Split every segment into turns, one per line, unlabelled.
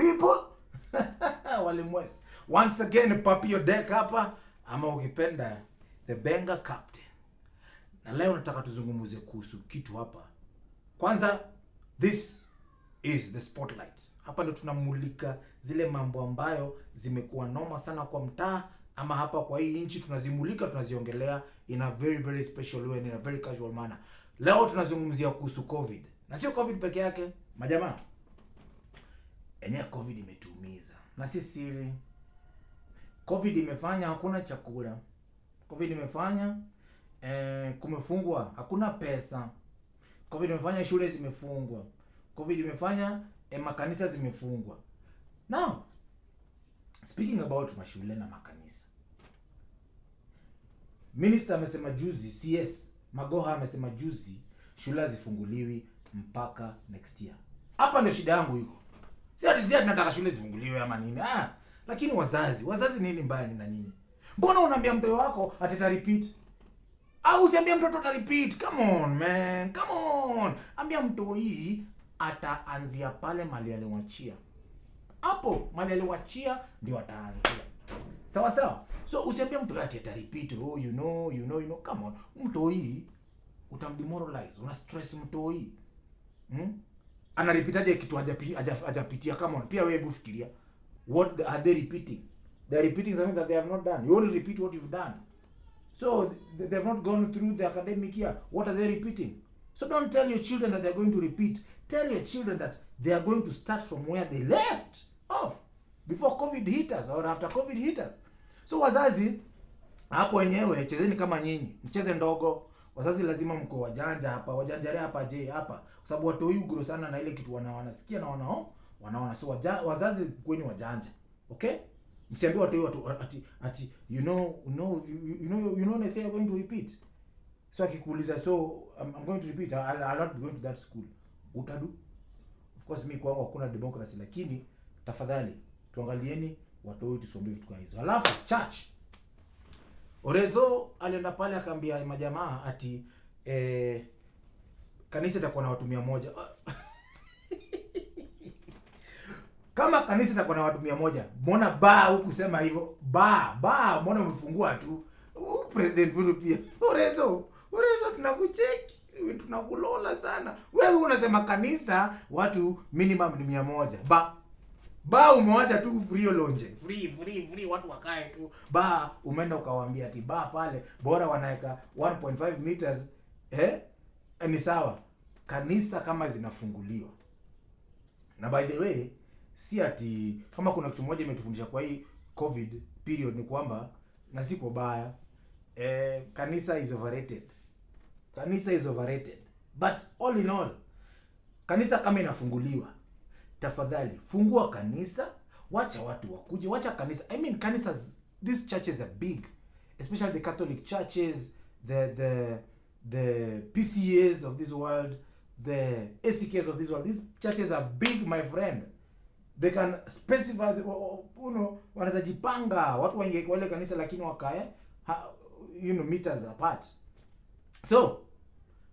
People? Walimwes. Once again, Papi Odek hapa, ama ukipenda the Benga Captain. Na leo nataka tuzungumze kuhusu kitu hapa. Kwanza, this is the spotlight. Hapa ndo tunamulika zile mambo ambayo zimekuwa noma sana kwa mtaa ama hapa kwa hii nchi, tunazimulika, tunaziongelea in a very very special way and in a very casual manner. Leo tunazungumzia kuhusu COVID, na sio COVID peke yake, majamaa. Enyewe COVID imetuumiza, na si siri. COVID imefanya hakuna chakula. COVID imefanya kumefungwa, hakuna pesa. COVID imefanya shule zimefungwa. COVID imefanya makanisa zimefungwa. Now, speaking about mashule na makanisa, Minister amesema juzi, CS Magoha amesema juzi shule hazifunguliwi mpaka next year. Hapa ndio shida yangu iko. Si ati nataka shule zifunguliwe ama nini. Ah, lakini wazazi, wazazi nini mbaya na nyinyi? Mbona unaambia mtoto wako ati ata repeat? Au usiambie mtoto ata repeat. Come on, man. Come on. Ambia mtoi ataanzia pale mali aliwachia. Hapo mali aliwachia ndio ataanzia. Sawa sawa. So usiambie mtu ati ata repeat. Oh, you know, you know, you know. Come on. Mtoi utamdemoralize. Una stress mtoi. Anarepeataje kitu hajapitia? Come on. Pia wewe hebu fikiria. What are they repeating? They are repeating something that they have not done. You only repeat what you've done. So they have not gone through the academic year. What are they repeating? So don't tell your children that they're going to repeat. Tell your children that they are going to start from where they left off before COVID hit us or after COVID hit us. So wazazi hapo wenyewe chezeni kama nyinyi, msicheze ndogo. Wazazi lazima mko wajanja hapa, wajanjare hapa je hapa, kwa sababu watu huyu sana na ile kitu wanasikia na wanaona. So wazazi kweni wajanja, okay? Msiambie watu ati you know, no, you know they say you're going to repeat. So akikuuliza, "So I'm going to repeat, I'll not be going to that school," utadu? Of course mi kwangu hakuna democracy, lakini tafadhali tuangalieni watu wetu, tusiombe vitu kama hizo. Alafu church, Orezo alienda pale akaambia majamaa ati kanisa itakuwa na watu 100. Kama kanisa itakuwa na watu 100, mbona baa hukusema hivyo? Ba mbona umefungua tu? Huyu president wetu pia. Orezo, Orezo, tunakucheki, tunakulola sana. Wewe unasema kanisa watu minimum ni 100. Ba umewacha tu free lonje. Free free free, watu wakae tu. Ba umeenda ukawaambia ati ba pale bora wanaweka 1.5 meters, ni sawa. Kanisa kama zinafunguliwa. Na by the way, si ati kama kuna kitu moja imetufundisha kwa hii COVID period ni kwamba, na si kwa baya, kanisa is overrated. Kanisa is overrated. But all in all, kanisa kama inafunguliwa, tafadhali fungua kanisa, wacha watu wakuje, wacha kanisa. I mean, kanisa, these churches are big, especially the Catholic churches, the PCAs of this world, the ACKs of this world. These churches are big, my friend. They can specify wanaweza jipanga watu waingie kwa ile kanisa lakini wakae meters apart. So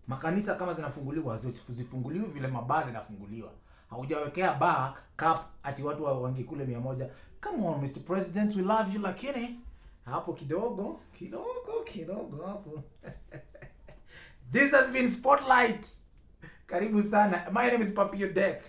makanisa kama zinafunguliwa, zifunguliwe vile mabaa zinafunguliwa. Haujawekea bar cap ati watu waingie kule 100. Come on, Mr. President, we love you, lakini hapo kidogo kidogo kidogo hapo. This has been Spotlight. Karibu sana. My name is Papi Odek.